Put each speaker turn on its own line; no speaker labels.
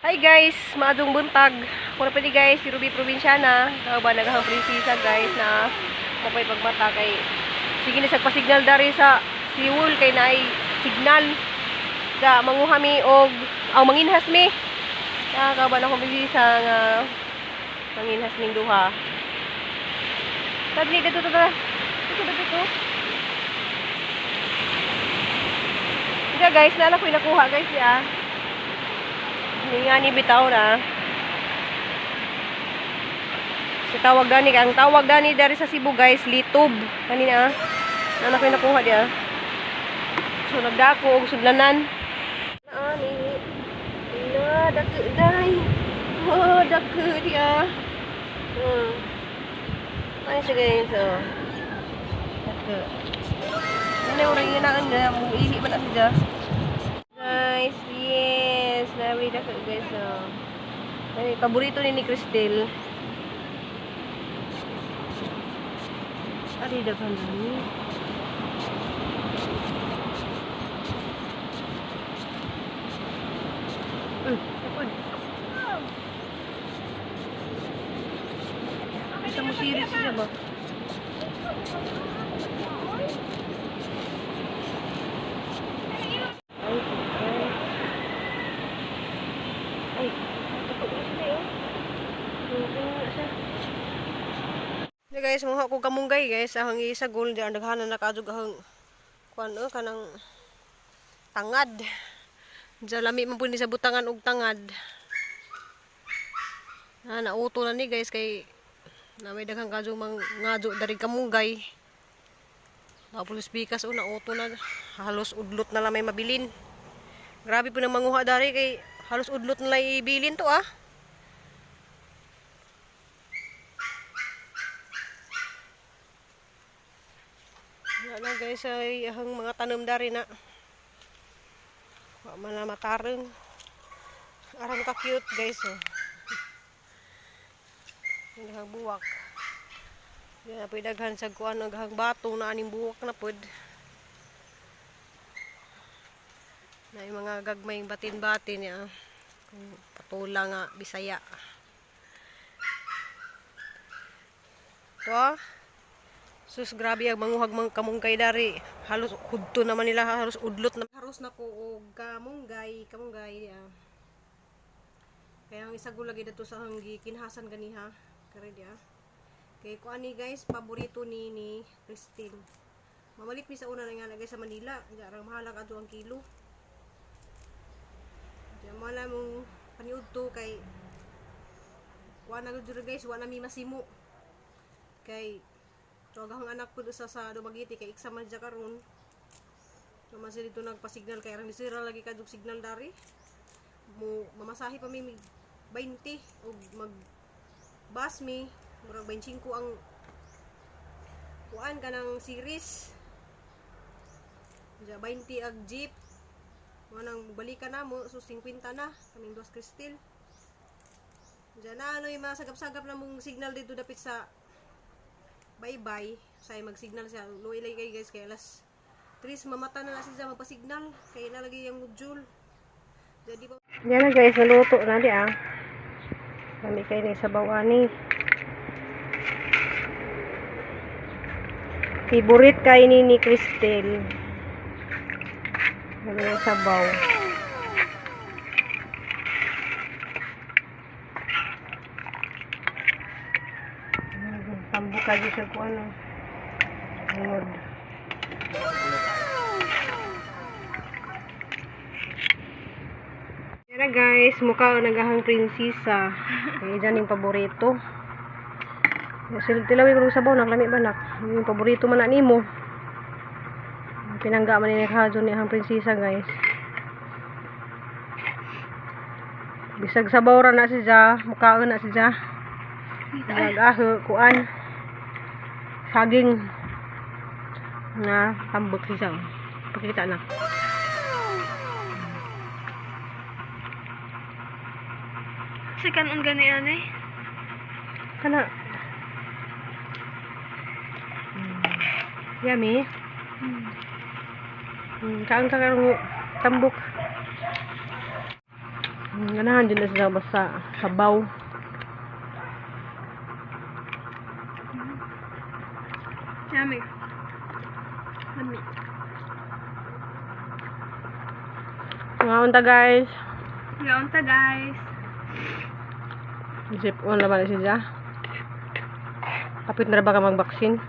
Hi guys, maadong buntag. Ako na pwede guys, si Ruby Provinciana. Ba naghang prinsesa guys na mapay pagmata kay sige na sa pasignal dari sa Seoul kay naay signal. Da manguha mi og aw manginhas mi. Nakakaban akong prinsesa nga manginhas ning duha. Tadli dito to. Dito dito to. Diya guys, naala ko nakuha guys ya. Nga ni bitaw na. Si tawag gani, ang tawag gani dari sa Cebu guys, litob. Kanina ah. Naala ko nakuha diya. So nagdako og sudlanan. Ani. Na dako day. Oh, dako diya. Ano siya guys, oh. Dako. Ano orang inaan na mo ihi man na siya. Guys, yes, nawi dako guys, oh. Ay, paborito ni Cristel. Ari daghan ni. Tapod. Isa mo series siya ba? Ay, ay. Ay, tapod na siya, oh. Na siya. Yeah, guys, mga ko kamunggay guys, ahang isagol di ang daghanan na kaadto ahang kuan oh, kanang tangad. Diyan lami man pud ni sa butangan og tangad. Ah, nauto na ni guys kay na may daghang kadyo mang ngadyo dari kamunggay. Tapos bikas oh, nauto na, halos udlot na lang may mabilin. Grabe po nang manguha dari kay halos udlot na lang ibilin to ah. Wala na guys ay ahang mga tanom dari na. Wa man na matareng. Aram ka cute guys oh. Daghang buwak. Yan po daghan sa kuan daghang bato na aning buwak na pod. Na yung mga gagmayng batin-batin niya. Kung patula nga Bisaya. Ito ah. Sus, grabe ang manguhag mang kamunggay dari. Halos hudto naman nila, halos udlot na. Haros na ko og kamunggay, kamunggay. Ah. Kaya ang isa lagi dito sa hanggi kinhasan ganiha. Kare diya. Kay ko ani guys, paborito ni Christine. Mamalik mi sa una na nga guys sa Manila. Arang mahala kadto ang kilo. Diya mala mong paniudto kay wa na gud guys, wa na mi masimo. Kay tuwag ang anak po sa Dumaguete kay exam man siya karon. So man sila dito nagpasignal kay arang nisira lagi kadtong signal dari. Mo mamasahe pa mi 20 og mag bus mi murag 25 ang kuan kanang series. Diya 20 ag jeep. Mo nang balikan na mo so 50 na kaming duas Cristel. Diya na ano yung masagap-sagap na mong signal dito dapit sa bye-bye. Say magsignal siya. Luwi lagi kayo guys kay alas 3 mamata na siya magpasignal kay na lagi yung module. Jadi ba yan na guys, naluto na di ah. Kami kay ni sabaw ani. Favorite kay ni Cristel. Ano yung sabaw? Tambok ka sa kuan ano. Lord. Yan na guys, mukha nagahang prinsesa. Kaya dyan yung paborito. Sila tilawin ko sabaw, naglami ba nak? Yung paborito man na nimo. Pinangga man ni Kajo ni ang prinsesa guys. Bisag sabaw ra na siya, mukha na siya. Nagaho kuan. Saging na tambok siya. Pakita na.
Sa kanon gani ani?
Kana. Yummy. Kaan ka karong tambok. Ganahan din na sila basta sabaw.
Yummy. Yummy.
Mga unta, guys.
Ngaon ta, guys.
Isip on na ba na siya? Kapit na ba ka mag-vaccine?